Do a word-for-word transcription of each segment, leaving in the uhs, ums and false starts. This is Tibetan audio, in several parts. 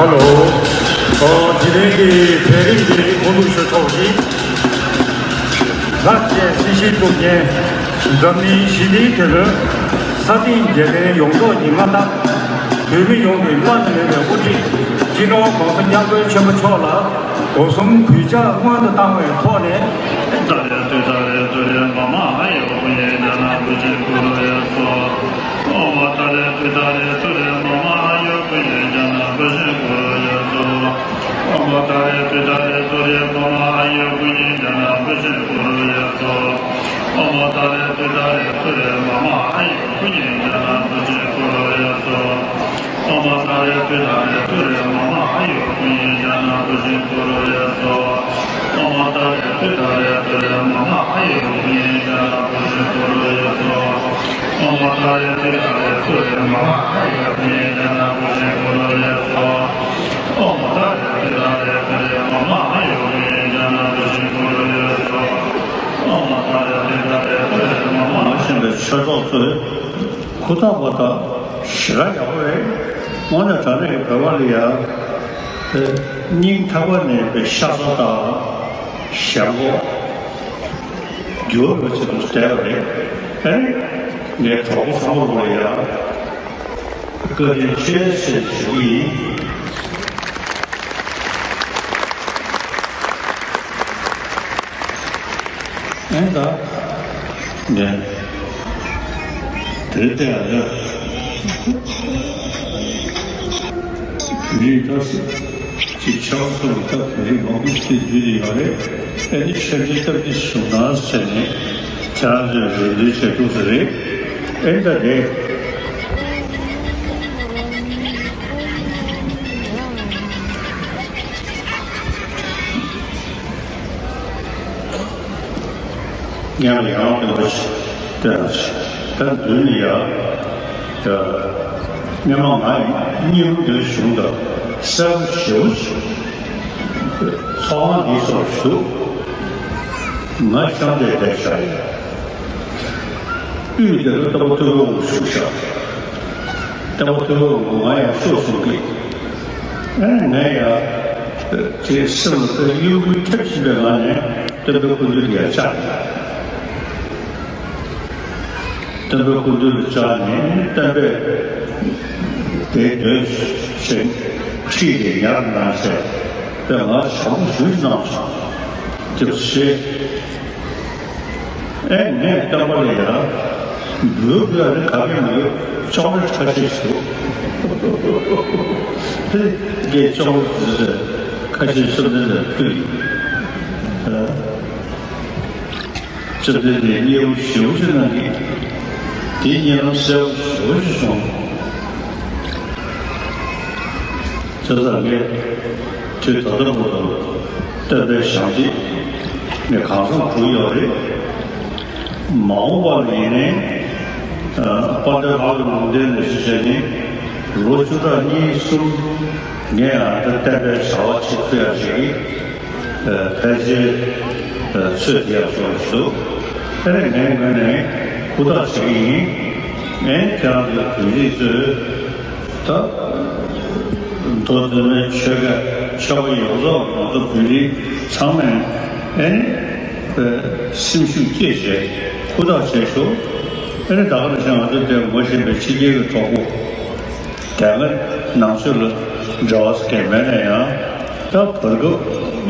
ཧ་ལོ། ཨོ། དེ་རིང་གི་གྲལ་རིམ་འདི་མུ་མཐུད་ཞུ་ཆོག་གི། ལྷ་བཅས་སྲིད་ཞིའི་གཙུག་རྒྱན། འཛམ་གླིང་ཞི་བདེའི་དེད་དཔོན། ས་སྟེང་རྒྱལ་བསྟན་ཡོངས་རྫོགས་ཀྱི་མངའ་བདག་བོད་མི་ཡོངས་ཀྱི་བླ་ན་མེད་པའི་དབུ་ཁྲིད་སྤྱི་ནོར་༸གོང་ས་༸སྐྱབས་མགོན་ཆེན་པོ་མཆོག་ལ་སྒོ་གསུམ་གུས་ཕྱག་སྔོན་དུ་བཏང་བའི་ཐོག་ནས། ཏཱ་རེ་ཏུཏྟཱ་རེ་ཏུ་རེ་མ་མ་ཨ་ཡོ་པུ་ཉེ་ཛ་ན་བུ་ཅེ་ཀུ་རུ་ཡ་སོ། ཨོཾ་ཏཱ་རེ་ཏུཏྟཱ་རེ་ཏུ་རེ་མ་མ་ཨ་ཡོ་པུ་ཉེ་ཛ་ན་བུ་ཅེ་ཀུ་རུ་ཡ་སོ། ཨོཾ་ཏཱ་རེ་ཏུཏྟཱ་རེ་ཏུ་རེ་མ་མ་ཨ་ཡོ་པུ་ཉེ་ཛ་ན་བུ་ཅེ་ཀུ་རུ་ཡ་སོ། ཨོཾ་ཏཱ་རེ་ཏུཏྟཱ་རེ་ཏུ་རེ་མ་མ་ཨ་ཡོ་པུ་ཉེ་ཛ་ན་བུ་ཅེ་ཀུ་རུ་ཡ་སོ། ཨོཾ་ཏཱ་རེ་ཏུཏྟཱ་རེ་ཏུ་རེ་མ་མ་ཨ་ཡོ་པུ་ཉེ་ཛ་ན་བུ་ཅེ་ཀུ་རུ་ཡ་སོ། ཨོཾ་ཏཱ་རེ་ཏུཏྟཱ་རེ་ཏུ་རེ་མ་མ་ཨ་ཡོ་པུ་ཉེ་ཛ་ན་བུ་ཅེ་ཀུ་རུ་ཡ་སོ། ཨོཾ་ཏཱ་རེ་ཏུཏྟཱ་རེ་ཏུ་རེ་མ་མ་ཨ་ཡོ་པུ་ཉེ་ཛ་ན་བུ་ཅེ་ཀུ་རུ་ཡ་སོ། ཨོཾ་ཏཱ་རེ་ཏུཏྟཱ་རེ་ཏུ་རེ་མ་མ་ཨ་ཡོ་པུ་ཉེ་ཛ་ན་བུ་ཅེ་ཀུ་རུ་ཡ་སོ། ཨོཾ་ཏཱ་རེ་ཏུཏྟཱ་རེ་ཏུ་རེ་མ་མ། ང་ཤེས་པའི་ཆོས་གྲོགས་ཚོས་ཧུར་ཐག་པ་དང་ཞེ་དྲག་ཡག་པོ་རེད། དངོས་གནས་དྲང་གནས་ཀྱི་བོད་པ་ལ་ཡ། སྙིང་ཐག་པ་ནས་པའི་ཤ་ཚ་དང་། ཞེན་ཁོག་འགྱུར་བ་ཆེད་དུ་བསྡད་པ་རེད། ཨ་ནི། ངའི་གྲོགས་པོ་ཚང་མ་ལ་ཡ། བཀའ་དྲིན་ཆེ་ཟེར་ཞུ་གི་ཡིན། ཨེ་ད། ནས། དེ་ལྟ་ཡང་ཡང་། བོད་རིགས་ད་སུ། ཅིག་ཆགས་སུ་ད་བོད་རིགས་མང་པོ་ཞིག་འདུས་ཡོད་རེད། ཨེ་ནི་ཆོས་འབྲེལ་སྟབས་བདེ་བྱུང་ན་ཟེར་ནས་ཁྱེད་རང་ཚོས་རེ་འདུན་བྱེད་ཐུབ་ས་རེད། ཨེ་ད་རེད། སྔོན་ལ་ཡང་སྟོན་པ་ཞིག་སྟོན་པ་ཞིག་ད་མདུན་ལ་ཡང་། ད་སྔོན་མ་ང་ཡི་སྙིང་འདོད་གཞུང་དང་གསལ་པོ་ཞེ་པོ་ཞིག་ཚོགས་ཁང་འདིའི་ཐོག་ཞུ། ང་གཤམ་དེ་བསྡད་བཞག་ཡིན། དབུས་དེ་ལ་རྟ་པོ་ཐོད་པའི་དབུ་བཞུགས་བཞག་རྟ་པོ་ཐོད་པའི་དབུ་ང་ཡང་ཤོག་གསུང་གི། ཨེ་ངས་ཡང་། དེ་སེམས་ལ་དཔེ་གཡོ་འགུལ་ཐེབས་བཞིན་པའི་ངང་ནས་སྟོན་པའི་སྐུ་མདུན་དུ་ཡར་བཅར་ཡོད། སྟོན་པའི་སྐུ་མདུན་དུ་བཅར་ནས་སྟོན་པས་དེའི་མདུན་ཞེས་ཁྲིད་དེ་ཉར་གནང་བྱས་པས་ང་བྱམས་པོ་ཞུ་གནང་བྱུང་། ཅེས་བཤད། ཨེ་ངས་སྟོན་པ་ལ་ཡ། འབུལ་དགོས་ནི་ག་གེ་མི་ཡོད། ཅོག་ལེ་ཁ་ཤས་ཤིག་འདུག་དེ་ངས་ཅོག་ལེ་དེ་ཁ་ཤས་བཅོམ་ལྡན་འདས་ལ་ཕུལ་ཡིན། བཅོམ་ལྡན་འདས་མཉེས་པོ་ཞེ་པོ་ཅིག་གནང་གི། དེའི་མཉེས་རླབས་གསལ་པོ་ཞེ་པོ་ཅིག་བྱུང་། བྱས་ཙང་ངས་དུས་ད་ལྟ་བར་དུ་སྟོན་པའི་ཞབས་འདེགས་ངས་གང་འཚམ་གྲུབ་ཡོད་རེད། མ་འོངས་པ་ལ་ཡིན་ནའི། ཨ། དཔལ་ལྡན་ལྷ་ལུང་ལུང་བསྟན་ནས་བྱས་ནས་ལོ་བཅུ་ཕྲག་གཉིས་གསུམ་ངས་ཨ་ད་བསྟན་པའི་བྱ་བ་བྱེད་ཐུབ་ཡག་ཅིག་གི། ཨ། ཕལ་ཆེར། ཨ། ཚོད་བསྡད་ཡག་བཟོ་འདུག་དེ་ནས་ངའི་ངོས་ནས་ཧུར་ཐག་བྱེད་ཀྱི་ཡིན། ངས་ཁྱེད་རང་ཚོའི་བོད་རིགས་ཚོས། ད། མདོ་འཛིན་མའི་ཆོས་སྐད་ཆོས་པ་ཡོངས་རྫོགས་ང་ཚོ་བོད་རིགས་ཚང་མས་ཨེ་ནི། སེམས་ཤུགས་བསྐྱེད་བྱས་ཧུར་ཐག་བྱས་ཤོག་ཨེ་ནི་ད་ག་ནང་བཞིན་ང་ཚོ་འདིར་ངོ་ཤེས་པའི་ཕྱི་རྒྱལ་གྱི་གྲོགས་པོ་དེ་སྔ་ནང་ཆོས་ལ་འབྲེལ་བ་གང་མེད་ན་ཡང་། ད་བར་སྐབས་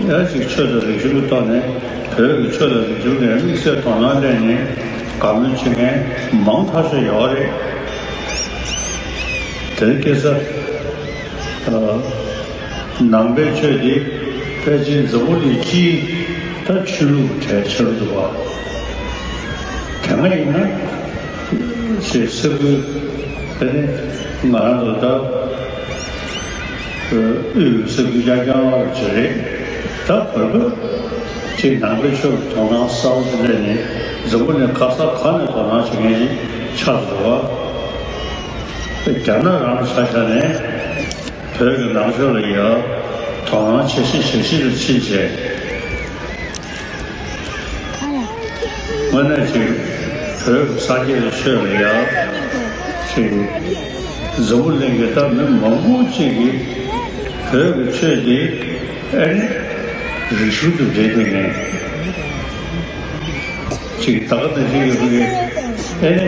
ཡང་ཅིག་ཆོས་དང་རིག་གཞུང་གི་ཐོག་ནས་བོད་ཀྱི་ཆོས་དང་རིག་གཞུང་ལ་དམིགས་བསལ་དོ་སྣང་སླེབས་ནས་དགའ་མོས་བྱེད་མཁན་མང་ཐག་ཆོད་ཡོད་རེད། དེ་སྐད་ཆ། ཨ། ནང་པའི་ཆོས་དེ་ཕལ་ཆེར་འཛམ་བུ་གླིང་སྤྱིའི་ད་ཆོས་ལུགས་གྲས་ཆགས་འདུག་པ། དེ་སྔ་ཡིན་ན་ཞེས་ས་ཁུལ་དེ་ནི་ང་རང་ཚོ་ད། དབུས་ས་ཁུལ་རྐྱང་རྐྱང་ཅིག་རེད། ད་བར་སྐབས་ཅིག་ནང་པའི་ཆོས་ལ་དོ་སྣང་གསར་པ་ཞིག་སླེབས་ནས་འཛམ་བུ་གླིང་ག་ས་ག་ནས་དོ་སྣང་བྱེད་མཁན་ཞིག་ཆགས་འདུག་པ། རྒྱ་ནག་རང་ཆ་བཞག་ནས་བོད་ཀྱི་ནང་ཆོས་ལ་ཡང་དོ་སྣང་ཇེ་ཆེ་ཇེ་ཆེ་རུ་ཕྱིན་བྱས། དངོས་གནས་ཅིག་བོད་ཀྱི་སངས་རྒྱས་ཀྱི་ཆོས་ལ་ཡང་ཅིག་འཛམ་བུ་གླིང་གི་ད་མི་མང་པོ་ཅིག་གིས་ བོད་ཀྱི་ཆོས་འདི་ཨེ་ནི་རིག་གཞུང་དུ་འབྲེལ་ཏེ་ནས་ཅིག་ད་ག་དང་ཅིག་ཡོད་པའི་ཨེ་ནི།